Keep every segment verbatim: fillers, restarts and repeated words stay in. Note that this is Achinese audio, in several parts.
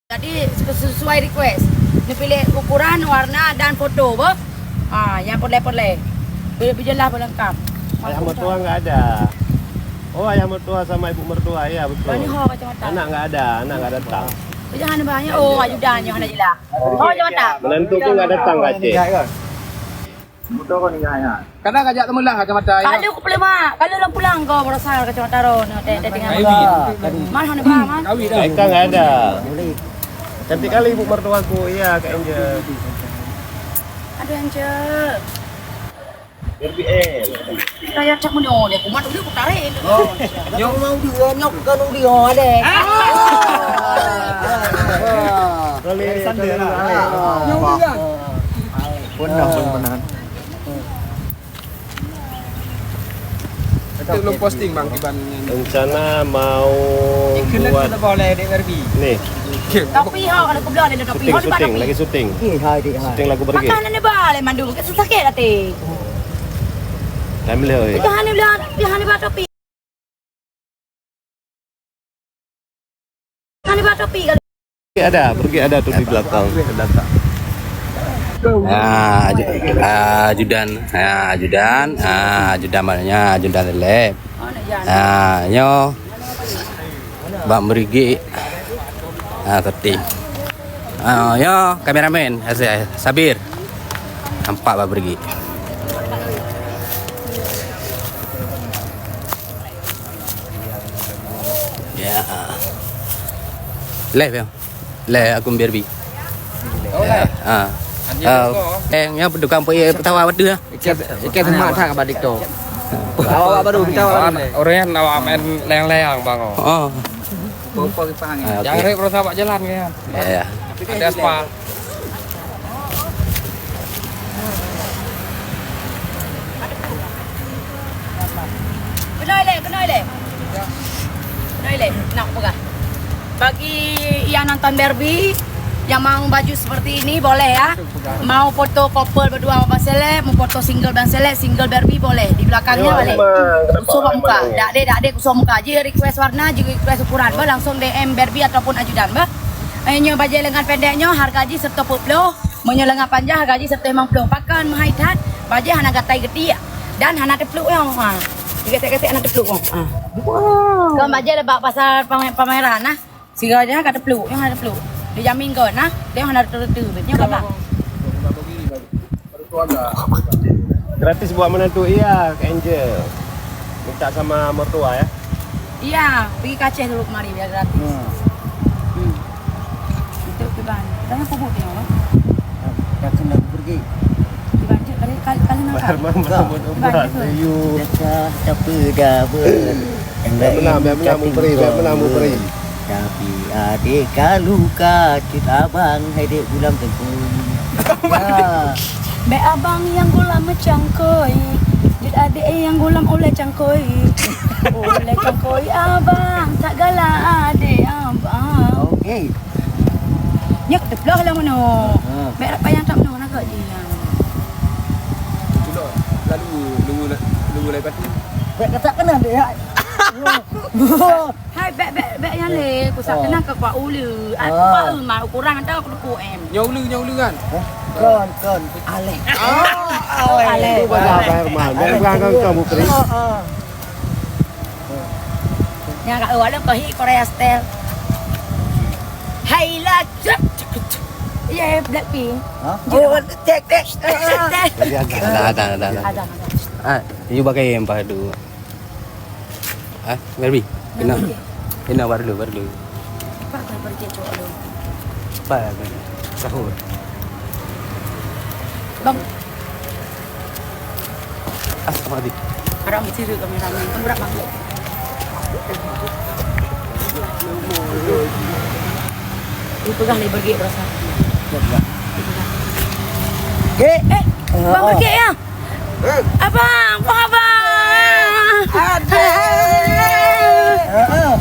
Jadi, sesuai request. Neupiléh ukuran, warna, dan foto, boh. Ah, nyang peureulèe-peureulèe. Beu-, beujeulaih beulengkap. Ayah mertua nggak ada. Oh, ayah mertua sama ibu mertua, ya, betul. Bani ho kacamata. Anak nggak ada, anak nggak datang. Jangan banyak. Oh, ajudan nyoe hana jeulaih. Oh, kacamata. Menantu pun nggak datang ke Aceh. Muda kau ni, ya. Kadang ajak teumeulah kacamata, ya. Kalau ku peulemak, kalau lam pulang kau merasa kacamata ro, nah, teh, teh, tengah. Kawi. Mana hana ba, man? Kawi dah. Eka nggak ada. Cantik kali ibu mertuaku, iya, Kak Angel. Aduh, Angel. R B L. Raya cak meunoe deh, kumat dulu ku tarik. Nyok mau dia, nyok kan dia deh. Boleh, boleh. Nyok dia. Pun dah pun menahan. Itu belum posting, Bang, kiban nyan. Rencana mau buat boleh, Dek Barbie. Nih. Topi ho, kalau aku bilang ada topi. Syuting, ho, syuting, lagi syuting. Eh, hai, Dek, hai. Syuting lagu Bergek. Pakai nane ba le mandum, sakit hati. Time le, oi. Jangan bilang, jangan ba topi. Ada, pergi ada tu di belakang. Ya, aju-, ah, ajudan. Ya, ajudan. Ah, ajudan maknanya ajudan leleh. Ah, nyoe. Bak merigi. Ah, seperti. Ah, nyoe kameramen, Sabir. Nampak bak merigi. Ya. Live ya. Live akun Barbie. Oh, ya. Live. Ah. Anjing. Ah, kau. Eh, yang tukang pui pesawat waktu ya. Ikan, ikan semak tak abang TikTok. Awak baru kita awak. Orang yang awak main layang-layang, Bang. Oh. Bawa kipas angin. Ah, oke. Jangan rek berusaha bak jalan kan. Ya, ya. Ada aspal. Keunoe lé, keunoe lé. Keunoe lé, nak peugah. Bagi yang nonton Barbie, yang mau baju seperti ini, boleh ya. Mau foto couple berdua sama Bang Seleb, mau foto single Bang Seleb, single Barbie boleh. Di belakangnya boleh. Kusok muka. Dak deh, dak deh kusok muka. Ji request warna, ji request ukuran. Bah, langsung D M Barbie ataupun ajudan, bah. Eh, nyoe bajèe lengan pendek nyoe harga ji seratus empat puluh. Meunyoe lengan panjang harga ji seratus lima puluh. Pakon meuhai that, bajèe hana gatai geuti dan hana teupluek nyoe. Ha. Gesek-gesek hana teupluek nyoe. Ha. Wow. Kon bajèe le bak pasar pame-, pameran nah. Sigoe nyan ka teupluek, nyoe hana teupluek. Dijamin kon nah, dia hana teupluek. Nyoe ka bak. Gratis buat menantu iya, Kak Angel. Minta sama mertua ya. Iya, pergi ke Aceh dulu kemari biar gratis. Hmm. Hmm. Itu kiban. Tanya pupuk dia, Bang. Dah kena pergi. Kiban cek kali, kali, kali nak. Bayar mahal. Kiban cek tu. Dah, dah, dah apa, dah apa. Biar menang, biar menang, muperi, biar menang, muperi. Tapi adek ka luka, cut abang hai dek gulam tengkun. Ya. Bèk abang nyang gulam meucangkôi, cut adek nyang gulam ulèe cangkôi. Ulèe cangkôi abang, tak galak adek abang. Okey. Nyak teupeugah lah meunoe. Ha. Bèk rap payah tak meunoe, nak kok dia. Lalu, lalu, lalu, lalu batu. Bèk kata kena dek ya. Hai, bèk, bèk, bèk nyan lé. Ku sak keunan keu kuat uleue. Ah, ku kuat uleue, mak, ukuran ata ku teupeu em. Nyoe uleue, nyoe uleue kan? Hah? Kon, kon. Alèh. Ah, alèh. Itu bahasa Herman. Dia bukan kan kamu, Pri. Oh, oh. Nyang ka awak lom keu hit Korea style. Hai lah, cek, cek, cek. Iya, Blackpink. Hah? Oh, cek, cek. Ada, ada, ada, ada. Ada, ada. Ah, you pakai yang padu. Ah, Melbi, kena. Melbi. Kena baru dulu, baru dulu. Cepat kau pergi cowok lu. Cepat aku. Sahur. Bang. Astagfirullahaladzim. Haram mesti kameramen. Kan berat, Bang. Ini pegang ni, pergi berasa. Ya, pegang. Gek. Eh, Bang, pergi ya? Abang, kok abang? Adek. Heeh.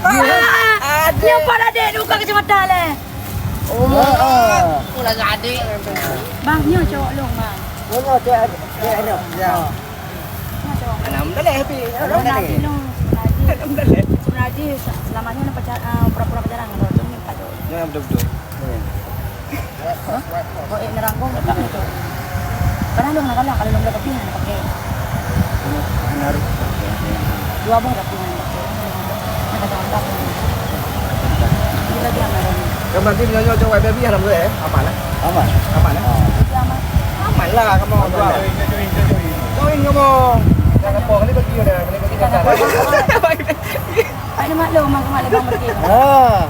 Abang. Adek. Nyoe pat adek buka kacamata leh. Oh. Heeh. Aku lagi adek. Bang, nyoe cowok long, bang. Oh, nyoe cewek, cewek long. Ya. Nyoe cowok. Alhamdulillah, happy. Alhamdulillah. Alhamdulillah. Sebenarnya selama ni pacar, ah, pura-pura pacaran, kalau tu ni tak ada. Betul-betul. Hah? Oh, eh, nerangkong, tak betul. Kadang dong nak kalah, kalau dong dah kopi, nak pakai. Benar. Dua buah dah punya. Nak kata angkat. Ini lagi yang ada ni. Kan berarti meunyoe nyoe cowok baby, alhamdulillah, ya? Aman, eh? Aman. Aman, eh? Ah. Jadi aman. Aman lah, kamu. Aman lah. Join kamu. Jangan bohong, ni bagi udah, ni bagi udah. Ada maklum, mak, mak, mak, mak. Ah.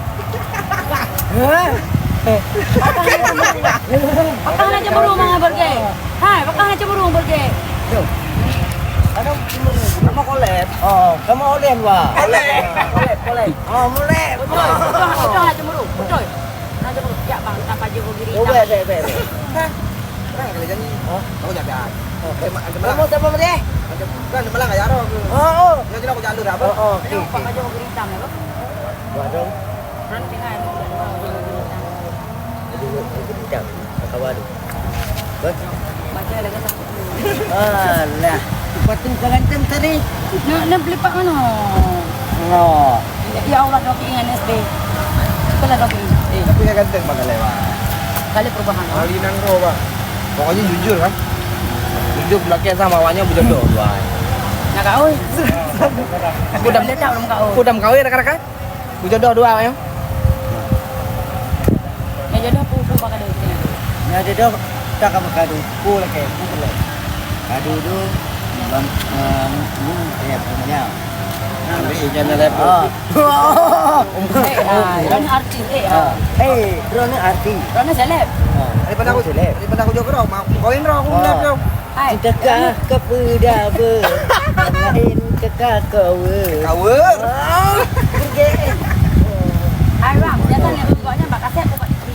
Hah? Pakah hana cemburu, Mang Berge. Hai, pakah hana cemburu, Berge. Kamu kolek. Oh, kamu oleh, Wak. Oleh. Kolek, kolek. Oh, mulai. Betul, betul, betul, hana cemburu. Betul. Hana cemburu. Ya, Bang, tak pajak giri. Oh, baik, baik, baik, baik. Hah? Orang kali janji. Hah? Aku jaga. Oh. Kamu sama dia? Kan malah enggak jarak aku. Oh, oh. Enggak jelas aku jalur apa? Oh, oh. Ini, okey, Pak, okey. Pajak giri hitam ya, Bang? Buat dong. Orang tengah ni, orang tengah. Jadi, orang tengah. Kawan. Bos. Baca lagi satu. Alah. Patut ganteng tadi. Nak, nak beli pak mana? Oh. Ya Allah, kau ingat S D. Itulah kau beli. Eh. Tapi kan ganteng bang lewat. Kali perubahan. Hari nang roh, bang. Pokoknya jujur kan. Jujur belakang sama awaknya berjodoh dua. Nak kau? Aku dah, aku dah kawin rakan-rakan. Berjodoh dua, ya? Ya, jodoh pu, pu bakal ada. Ya, jodoh tak apa kado. Pu lagi, pu lagi. Kado tu, bang, eh, mu, mu, eh, apa namanya? Ambil ikan lelep. Ah. Eh, ah, drone artis, eh, ah. Eh, drone artis. Drone seleb. Ah. Daripada aku, seleb. Daripada aku jauh ke drone, mau kawin drone, aku seleb drone. Hai. Teka ke peudaba, lain teka kawa. Kawa? Ah, pergi. Hai, bang, biasa ni, pokoknya bak kasep, pokok dikri.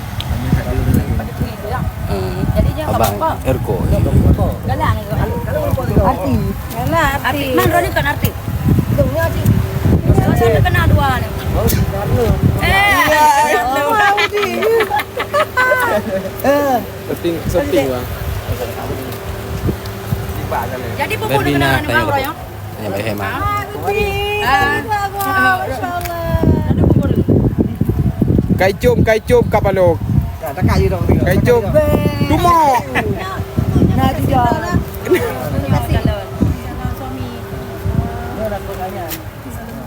Pokok dikri tu, ya. Eh, jadi dia abang kok Erko. Galang ni, kok. Artis. Yalah, artis. Artis. Man, Roni kan artis. Belum, ni artis. Saya terkenal dua ni. Oh, Carlo. Eh, iya, Carlo. Syuting, syuting, bang. Jadi, bubur Berbina dengan tanya orang bubur. Ya? Tanya Mbak Hema. Ah, bubur. Ah. Masya Allah. Jadi, bubur. Kaicum, kaicum, kapalok. Kaicum. Tumok. Nah, tidak. Suami.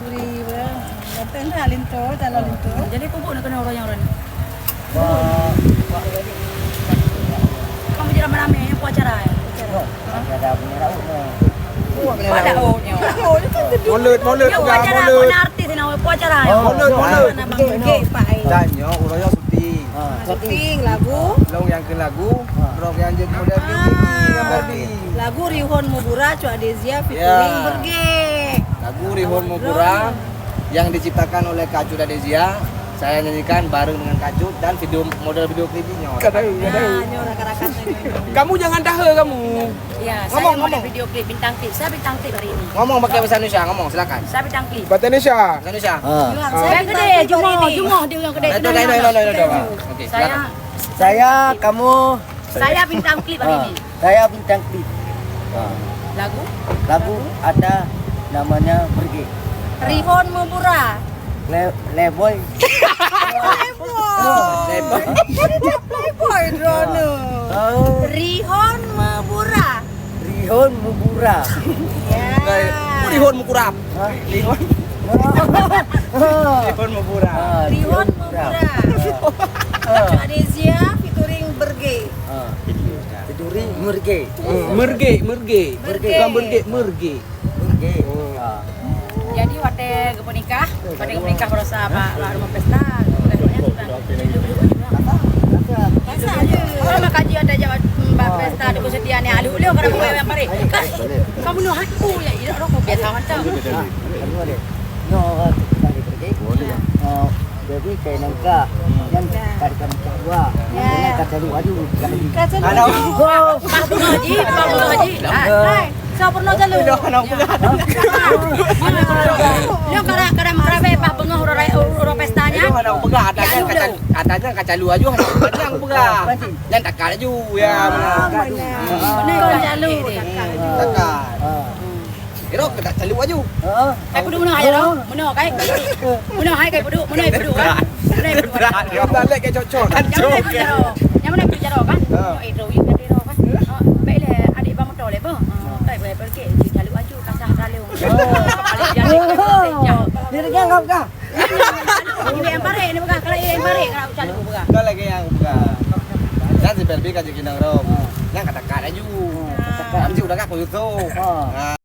Beri, beri. Kata nak linto, calon linto. Jadi, pupuk nak kena orang yang orang ni. Wah, wah, jadi. Kamu jadi ramai-ramai, yang buat acara, ya? Ada punya lauk, no. Buat lauk, no. Mulut, mulut, ya, buat acara, mulut. Bukan artis, no, buat acara, ya? Oh, mulut, mulut. Nama mulut, Pak, eh. Dan, ya, uraya syuting. Ah. Syuting lagu. Long yang ke lagu, ah. Rock yang jadi model. Ah. Lagu Rihon Mubura, Cut Adezia, featuring Berge. Lagu Rihon Mubura yang diciptakan oleh Kak Cut Adezia, saya nyanyikan bareng dengan Kak Cut dan video, model video klipnya. Kadang, kadang. Nah, nyoe rakan-rakan saya. Kamu jangan tahe kamu. Ya, saya model video klip, bintang klip. Saya bintang klip hari ini. Ngomong pakai bahasa Indonesia, ngomong, silakan. Saya bintang klip. Bahasa Indonesia. Bahasa Indonesia. Ha. Saya bintang klip hari ini. Jumoh, jumoh dia orang kedai. Okey, silakan. Saya bintang klip hari ini. Saya bintang klip. Ha, saya bintang klip. Ha. Lagu? Lagu ada namanya Berge. Rihon Mubura. Le-, Leboy. Playboy. Leboy. Playboy, Drono. Oh. Rihon Mubura. Rihon Mubura. Ya. Rihon Mukurap. Hah? Rihon. Rihon Mubura. Ah, Rihon Mubura. Ah. Cut Adezia featuring Berge. Ah. Featuring Merge. Merge, Merge. Merge. Bukan Berge, Merge. Merge. Ah. Jadi watèe geupeunikah, watèe geupeunikah baroesa bak, bak rumoh pesta. Orang makaji ada jawab, hmm, bak pesta di Kusudian ya. Aduh, leuh kada bukai yang parit. Kamu noh aku ya, tidak rokok biasa macam. Ah, anu ada. No, ah, kita ada pergi. Boleh. Ah, jadi kain nangka. Yang kada nangka dua. Ya. Yang kata lu, aduh, kada di. Kata lu. Aduh. Pak Haji, Pak Haji. Ah. Hai, siapa pernah jalan? Udah, anak udah. Lu kada, kada merabe pas bengah uroe, uroe pestanya. Aduh, anak peugah, katanya, katanya kaca lu aju, anak peugah. Yang takal aju, ya. Ah, mana? Benar. Benar, kaca lu. Takal. Ah. Irok kita cali aju. Heeh. Hai peuduek meunoe hai jaroe. Meunoe kai. Meunoe hai kai peuduek, meunoe peuduek kan. Meunoe peuduek. Dah lek ke cocok. Nyang mana peuduek jaroe? Nyang mana peuduek jaroe kan? Ha. Nyang eh, terus kan jaroe kan. Ha. Baiklah, adik bang motor leh, bang. Ha. Baik, baik, pergi. Cali aju, kasah terlalu. Kepala jalan. Dia dengar kau kah? Ini yang barek ni peugah, kalau yang barek kalau cali peugah. Kau lagi yang peugah. Dan si Pelbi ka jadi nang rom. Yang kata kat aju. Kata kat aju dah kau tu. Ha.